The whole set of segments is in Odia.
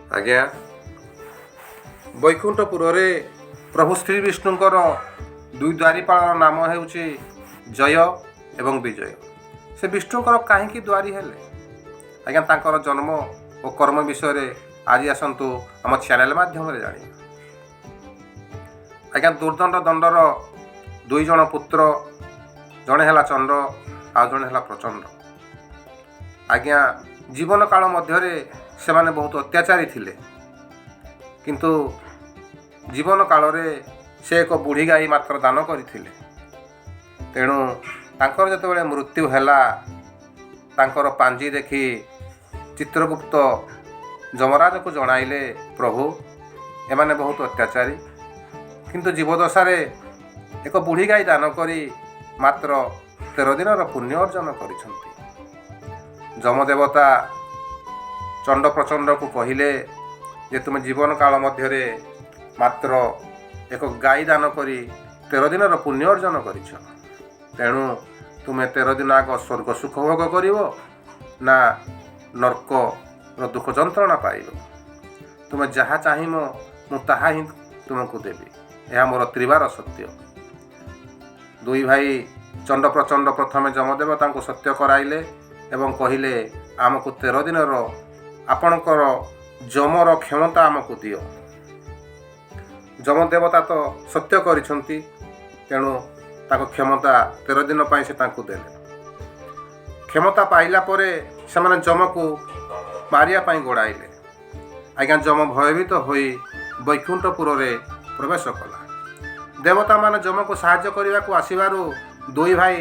ଆଜ୍ଞା, ବୈକୁଣ୍ଠପୁରରେ ପ୍ରଭୁ ଶ୍ରୀ ବିଷ୍ଣୁଙ୍କର ଦୁଇ ଦ୍ୱାରିପାଳର ନାମ ହେଉଛି ଜୟ ଏବଂ ବିଜୟ। ସେ ବିଷ୍ଣୁଙ୍କର କାହିଁକି ଦ୍ୱାରୀ ହେଲେ? ଆଜ୍ଞା, ତାଙ୍କର ଜନ୍ମ ଓ କର୍ମ ବିଷୟରେ ଆଜି ଆସନ୍ତୁ ଆମ ଚ୍ୟାନେଲ ମାଧ୍ୟମରେ ଜାଣିବା। ଆଜ୍ଞା, ଦୁର୍ଦଣ୍ଡ ଦଣ୍ଡର ଦୁଇ ଜଣ ପୁତ୍ର, ଜଣେ ହେଲା ଚଣ୍ଡ, ଆଉ ଜଣେ ହେଲା ପ୍ରଚଣ୍ଡ। ଆଜ୍ଞା, ଜୀବନ କାଳ ମଧ୍ୟରେ ସେମାନେ ବହୁତ ଅତ୍ୟାଚାରୀ ଥିଲେ, କିନ୍ତୁ ଜୀବନ କାଳରେ ସେ ଏକ ବୁଢ଼ୀ ଗାଈ ମାତ୍ର ଦାନ କରିଥିଲେ। ତେଣୁ ତାଙ୍କର ଯେତେବେଳେ ମୃତ୍ୟୁ ହେଲା, ତାଙ୍କର ପାଞ୍ଜି ଦେଖି ଚିତ୍ରଗୁପ୍ତ ଯମରାଜକୁ ଜଣାଇଲେ, ପ୍ରଭୁ, ଏମାନେ ବହୁତ ଅତ୍ୟାଚାରୀ, କିନ୍ତୁ ଜୀବଦଶାରେ ଏକ ବୁଢ଼ୀ ଗାଈ ଦାନ କରି ମାତ୍ର 13 ଦିନର ପୁଣ୍ୟ ଅର୍ଜନ କରିଛନ୍ତି। ଯମଦେବତା ଚଣ୍ଡ ପ୍ରଚଣ୍ଡକୁ କହିଲେ ଯେ ତୁମେ ଜୀବନ କାଳ ମଧ୍ୟରେ ମାତ୍ର ଏକ ଗାଈ ଦାନ କରି 13 ଦିନର ପୁଣ୍ୟ ଅର୍ଜନ କରିଛ, ତେଣୁ ତୁମେ 13 ଦିନ ଆଗ ସ୍ୱର୍ଗ ସୁଖ ଭୋଗ କରିବ ନା ନର୍କର ଦୁଃଖ ଯନ୍ତ୍ରଣା ପାଇବ? ତୁମେ ଯାହା ଚାହିଁବ, ମୁଁ ତାହା ହିଁ ତୁମକୁ ଦେବି। ଏହା ମୋର ତ୍ରିବାର ସତ୍ୟ। ଦୁଇ ଭାଇ ଚଣ୍ଡ ପ୍ରଚଣ୍ଡ ପ୍ରଥମେ ଯମଦେବତାଙ୍କୁ ସତ୍ୟ କରାଇଲେ ଏବଂ କହିଲେ, ଆମକୁ 13 ଦିନର ଆପଣଙ୍କର ଯମର କ୍ଷମତା ଆମକୁ ଦିଅ। ଯମଦେବତା ତ ସତ୍ୟ କରିଛନ୍ତି, ତେଣୁ ତାଙ୍କ କ୍ଷମତା 13 ଦିନ ପାଇଁ ସେ ତାଙ୍କୁ ଦେଲେ। କ୍ଷମତା ପାଇଲା ପରେ ସେମାନେ ଯମକୁ ମାରିବା ପାଇଁ ଗୋଡ଼ାଇଲେ। ଆଜ୍ଞା, ଯମ ଭୟଭୀତ ହୋଇ ବୈକୁଣ୍ଠପୁରରେ ପ୍ରବେଶ କଲା। ଦେବତାମାନେ ଯମକୁ ସାହାଯ୍ୟ କରିବାକୁ ଆସିବାରୁ ଦୁଇ ଭାଇ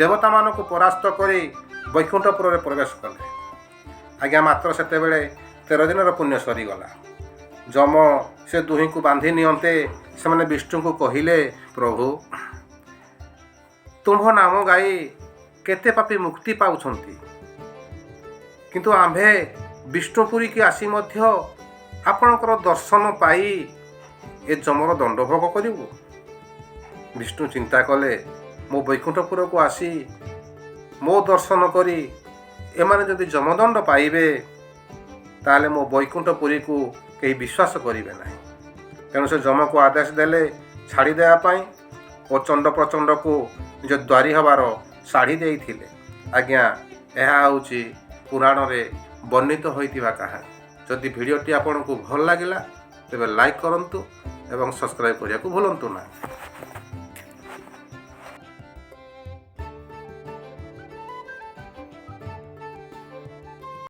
ଦେବତାମାନଙ୍କୁ ପରାସ୍ତ କରି ବୈକୁଣ୍ଠପୁରରେ ପ୍ରବେଶ କଲେ। ଆଜ୍ଞା, ମାତ୍ର ସେତେବେଳେ 13 ଦିନର ପୁଣ୍ୟ ସରିଗଲା। ଯମ ସେ ଦୁହିଁଙ୍କୁ ବାନ୍ଧି ନିଅନ୍ତେ ସେମାନେ ବିଷ୍ଣୁଙ୍କୁ କହିଲେ, ପ୍ରଭୁ, ତୁମ୍ଭ ନାମ ଗାଇ କେତେ ପାପୀ ମୁକ୍ତି ପାଉଛନ୍ତି, କିନ୍ତୁ ଆମ୍ଭେ ବିଷ୍ଣୁପୁରୀକି ଆସି ମଧ୍ୟ ଆପଣଙ୍କର ଦର୍ଶନ ପାଇ ଏ ଯମର ଦଣ୍ଡ ଭୋଗ କରିବୁ? ବିଷ୍ଣୁ ଚିନ୍ତା କଲେ, ମୋ ବୈକୁଣ୍ଠପୁରକୁ ଆସି ମୋ ଦର୍ଶନ କରି ଏମାନେ ଯଦି ଯମଦଣ୍ଡ ପାଇବେ, ତାହେଲେ ମୋ ବୈକୁଣ୍ଠପୁରୀକୁ କେହି ବିଶ୍ୱାସ କରିବେ ନାହିଁ। ତେଣୁ ସେ ଯମକୁ ଆଦେଶ ଦେଲେ ଛାଡ଼ି ଦେବା ପାଇଁ ଓ ଚଣ୍ଡ ପ୍ରଚଣ୍ଡକୁ ନିଜ ଦ୍ୱାରୀ ହେବାର ଶାଢ଼ୀ ଦେଇଥିଲେ। ଆଜ୍ଞା, ଏହା ହେଉଛି ପୁରାଣରେ ବର୍ଣ୍ଣିତ ହୋଇଥିବା କାହାଣୀ। ଯଦି ଭିଡ଼ିଓଟି ଆପଣଙ୍କୁ ଭଲ ଲାଗିଲା, ତେବେ ଲାଇକ୍ କରନ୍ତୁ ଏବଂ ସବସ୍କ୍ରାଇବ୍ କରିବାକୁ ଭୁଲନ୍ତୁ ନାହିଁ।